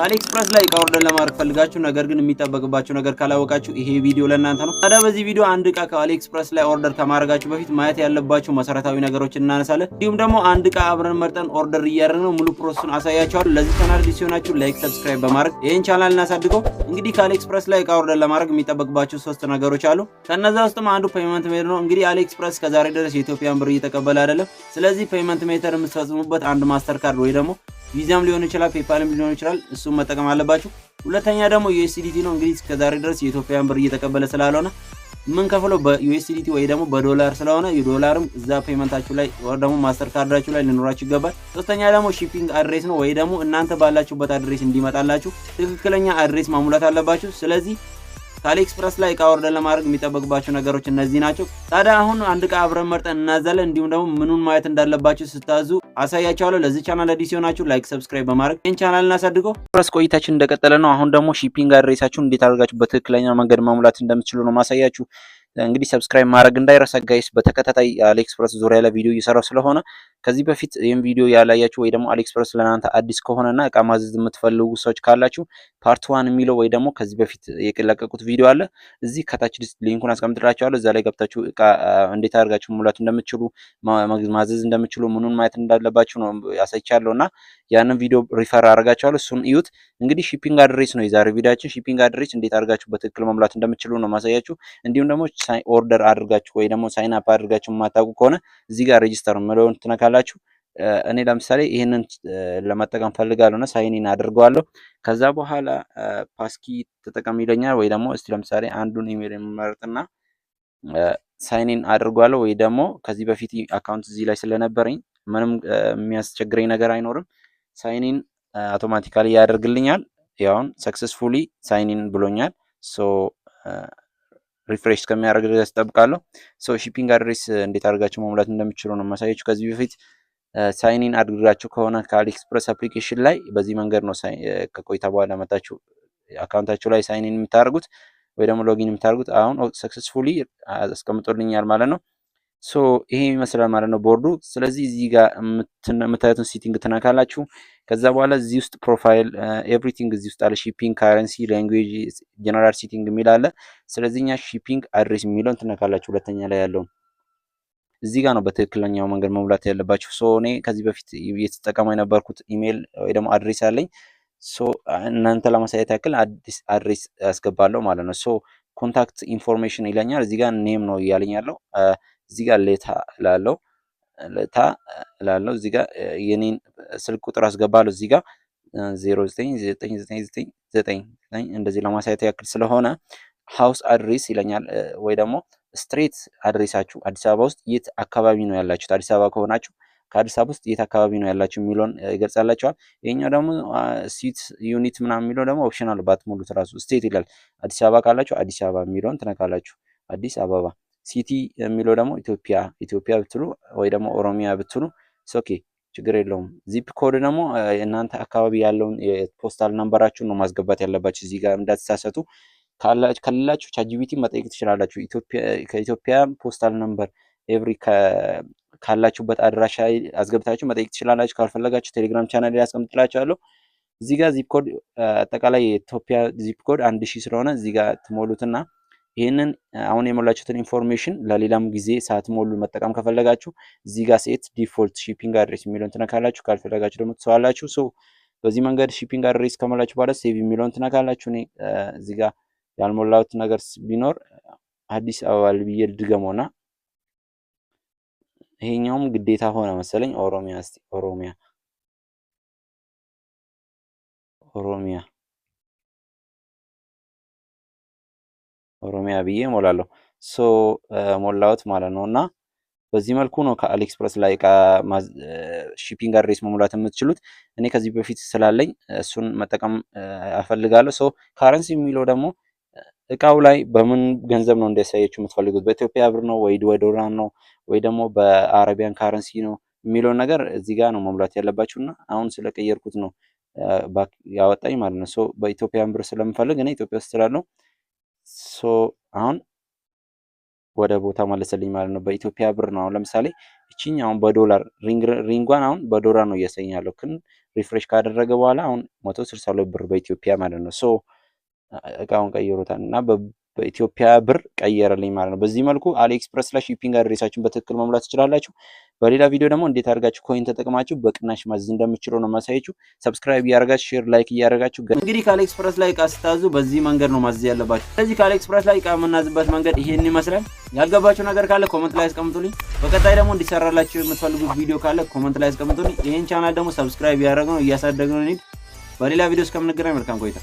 ከ AliExpress ላይ እቃ order ለማድረግ ፈልጋችሁ ነገር ግን የሚጠበቅባችሁ ነገር ካላወቃችሁ ይሄ ቪዲዮ ለእናንተ ነው። ታዲያ በዚህ ቪዲዮ አንድ እቃ ከ AliExpress ላይ order ከማድረጋችሁ በፊት ማየት ያለባችሁ መሰረታዊ ነገሮችን እናነሳለን። እንዲሁም ደግሞ አንድ እቃ አብረን መርጠን order እያደረግን ሙሉ process ኡን አሳያችኋለሁ። ለዚህ ቻናል አዲስ ሲሆናችሁ like፣ subscribe በማድረግ ይህን ቻናል እናሳድገው። እንግዲህ ከ AliExpress ላይ እቃ order ለማድረግ የሚጠበቅባችሁ ሶስት ነገሮች አሉ። ከነዛ ውስጥም አንዱ payment method ነው። እንግዲህ AliExpress ከዛሬ ድረስ የኢትዮጵያን ብር እየተቀበለ አይደለም። ስለዚህ payment method የምትፈጽሙበት አንድ MasterCard ወይ ደግሞ ቪዛም ሊሆን ይችላል፣ PayPal ም ሊሆን ይችላል። እሱን መጠቀም አለባችሁ። ሁለተኛ ደግሞ USDT ነው። እንግዲህ እስከዛሬ ድረስ የኢትዮጵያን ብር እየተቀበለ ስላልሆነ የምንከፍለው በ USDT ወይ ደግሞ በዶላር ስለሆነ የዶላርም እዛ payment ኣችሁ ላይ ወይ ደግሞ MasterCard ኣችሁ ላይ ሊኖራችሁ ይገባል። ሶስተኛ ደግሞ shipping address ነው፣ ወይ ደግሞ እናንተ ባላችሁበት address እንዲመጣላችሁ ትክክለኛ address መሙላት አለባችሁ። ስለዚህ ከ AliExpress ላይ እቃ order ለማድረግ የሚጠበቅባቸው ነገሮች እነዚህ ናቸው። ታዲያ አሁን አንድ እቃ አብረን መርጠን እናዛለን። እንዲሁም ደግሞ ምኑን ማየት እንዳለባችሁ ስታዙ አሳያችኋለሁ። ለዚህ ቻናል አዲስ የሆናችሁ like፣ subscribe በማድረግ ይህን ቻናል እናሳድገው። ፕረስ ቆይታችን እንደቀጠለ ነው። አሁን ደግሞ shipping address ኣችሁን እንዴት አድርጋችሁ በትክክለኛ መንገድ መሙላት እንደምትችሉ ነው ማሳያችሁ። እንግዲህ subscribe ማድረግ እንዳይረሳ guys። በተከታታይ AliExpress ዙሪያ ላይ ቪዲዮ እየሰራው ስለሆነ ከዚህ በፊት ይህን ቪዲዮ ያላያችሁ ወይ ደግሞ AliExpress ለእናንተ አዲስ ከሆነና እቃ ማዘዝ የምትፈልጉ ሰዎች ካላችሁ part 1 የሚለው ወይ ደግሞ ከዚህ በፊት የለቀቁት ቪዲዮ አለ። እዚህ ከታች link ኡን አስቀምጥላችኋለሁ። እዛ ላይ ገብታችሁ እቃ እንዴት አድርጋችሁ መሙላት እንደምትችሉ፣ ማዘዝ እንደምትችሉ፣ ምኑን ማየት እንዳለባችሁ ነው ያሳይቻለሁ እና ያንን ቪዲዮ refer አደርጋችኋለሁ። እሱን እዩት። እንግዲህ shipping address ነው የዛሬው ቪዲዮአችን። Shipping address እንዴት አድርጋችሁ በትክክል መሙላት እንደምትችሉ ነው ማሳያችሁ። እንዲሁም ደግሞ order አድርጋችሁ ወይ ደግሞ sign up አድርጋችሁ የማታውቁ ከሆነ እዚህ ጋር register የሚለውን ትነካላችሁ። እኔ ለምሳሌ ይህንን ለመጠቀም ፈልጋለሁ እና sign in አድርገዋለሁ። ከዛ በኋላ passkey ተጠቀም ይለኛል። ወይ ደግሞ እስቲ ለምሳሌ አንዱን ኢሜል የምመርጥና sign in አድርጓለሁ። ወይ ደግሞ ከዚህ በፊት account እዚህ ላይ ስለነበረኝ ምንም የሚያስቸግረኝ ነገር አይኖርም። Sign in automatically ያደርግልኛል። ያውን successfully sign in ብሎኛል። So refresh እስከሚያደርግ ድረስ እጠብቃለሁ። So shipping address እንዴት አድርጋችሁ መሙላት እንደምትችሉ ነው የማሳያችሁ። ከዚህ በፊት sign in አድርጋችሁ ከሆነ ከ AliExpress application ላይ በዚህ መንገድ ነው ከቆይታ በኋላ መታችሁ account ኣችሁ ላይ sign in የምታደርጉት ወይ ደግሞ login የምታደርጉት። አሁን successfully አስቀምጦልኛል ማለት ነው። So ይሄ ይመስላል ማለት ነው ቦርዱ። ስለዚህ እዚህ ጋር የምታዩትን setting ትነካላችሁ። ከዛ በኋላ እዚህ ውስጥ profile everything እዚህ ውስጥ አለ። Shipping፣ currency፣ language፣ general setting የሚል አለ። ስለዚህ እኛ shipping address የሚለውን ትነካላችሁ። ሁለተኛ ላይ ያለውን እዚህ ጋር ነው በትክክለኛው መንገድ መሙላት ያለባችሁ። So እኔ ከዚህ በፊት እየተጠቀመው የነበርኩት ኢሜይል ወይ ደግሞ address አለኝ። So እናንተ ለማሳየት ያክል አዲስ address ያስገባለሁ ማለት ነው። So contact information ይለኛል። እዚህ ጋር name ነው እያለኝ ያለው። እዚህ ጋር ሌታ ላለው ለታ ላለው እዚህ ጋር የኔን ስልክ ቁጥር አስገባለሁ። እዚህ ጋር 099999 እንደዚህ ለማሳየት ያክል ስለሆነ house address ይለኛል። ወይ ደግሞ street address ኣችሁ አዲስ አበባ ውስጥ የት አካባቢ ነው ያላችሁት? አዲስ አበባ ከሆናችሁ ከአዲስ አበባ ውስጥ የት አካባቢ ነው ያላችሁ የሚለውን ይገልጻላችኋል። ይሄኛው ደግሞ suite unit ምናምን የሚለው ደግሞ optional ባትሞሉት ራሱ state ይላል። አዲስ አበባ ካላችሁ አዲስ አበባ የሚለውን ትነካላችሁ። አዲስ አበባ። City የሚለው ደግሞ ኢትዮጵያ ኢትዮጵያ ብትሉ ወይ ደግሞ ኦሮሚያ ብትሉ okay ችግር የለውም። Zip code ደግሞ እናንተ አካባቢ ያለውን የ postal number ኣችሁን ነው ማስገባት ያለባችሁ። እዚህ ጋር እንዳትሳሳቱ። ከሌላችሁ ChatGPT መጠየቅ ትችላላችሁ። ከኢትዮጵያ postal number every ካላችሁበት አድራሻ አስገብታችሁ መጠየቅ ትችላላችሁ። ካልፈለጋችሁ ቴሌግራም ቻናል ላይ አስቀምጥላችኋለሁ። እዚህ ጋር zip code አጠቃላይ የኢትዮጵያ zip code 1000 ስለሆነ እዚህ ጋር ትሞሉትና ይህንን አሁን የሞላችሁትን information ለሌላም ጊዜ ሳትሞሉ መጠቀም ከፈለጋችሁ እዚህ ጋር set default shipping address የሚለውን ትነካላችሁ። ካልፈለጋችሁ ደግሞ ትተዋላችሁ። So በዚህ መንገድ shipping address ከሞላችሁ በኋላ save የሚለውን ትነካላችሁ። እኔ እዚህ ጋር ያልሞላሁት ነገር ቢኖር አዲስ አበባ ብዬ ልድገመውና ይሄኛውም ግዴታ ሆነ መሰለኝ። ኦሮሚያ፣ እስቲ ኦሮሚያ ኦሮሚያ ኦሮሚያ ብዬ እሞላለሁ። So ሞላሁት ማለት ነው። እና በዚህ መልኩ ነው ከ AliExpress ላይ እቃ shipping address መሙላት የምትችሉት። እኔ ከዚህ በፊት ስላለኝ እሱን መጠቀም እፈልጋለሁ። So currency የሚለው ደግሞ እቃው ላይ በምን ገንዘብ ነው እንዲያሳያችሁ የምትፈልጉት? በኢትዮጵያ ብር ነው ወይ ዶላር ነው ወይ ደግሞ በ Arabian currency ነው የሚለውን ነገር እዚህ ጋር ነው መሙላት ያለባችሁ። እና አሁን ስለቀየርኩት ነው ያወጣኝ ማለት ነው። So በ Ethiopian ብር ስለምፈልግ እኔ ኢትዮጵያ ውስጥ ስላለው so አሁን ወደ ቦታ መለሰልኝ ማለት ነው። በኢትዮጵያ ብር ነው። አሁን ለምሳሌ እቺኝ አሁን በዶላር ring ጓን አሁን በዶላር ነው እያሳየኝ ያለው። ግን refresh ካደረገ በኋላ አሁን 162 ብር በኢትዮጵያ ማለት ነው። So እቃውን ቀይሮታል እና በኢትዮጵያ ብር ቀየረልኝ ማለት ነው። በዚህ መልኩ AliExpress ላይ shipping address ኣችሁን በትክክል መሙላት ትችላላችሁ። በሌላ ቪዲዮ ደግሞ እንዴት አድርጋችሁ coin ተጠቅማችሁ በቅናሽ ማዘዝ እንደምትችሉ ነው ማሳያችሁ። Subscribe እያደረጋችሁ፣ share፣ like እያደረጋችሁ እንግዲህ ከ AliExpress ላይ እቃ ስታዙ በዚህ መንገድ ነው ማዘዝ ያለባችሁ። ስለዚህ ከ AliExpress ላይ እቃ የምናዝበት መንገድ ይሄን ይመስላል። ያልገባችሁ ነገር ካለ comment ላይ አስቀምጡልኝ። በቀጣይ ደግሞ እንዲሰራላችሁ የምትፈልጉት ቪዲዮ ካለ comment ላይ አስቀምጡልኝ። ይሄን ቻናል ደግሞ subscribe እያደረግነው እያሳደግነው እንሂድ። በሌላ ቪዲዮ እስከምንገናኝ መልካም ቆይታ።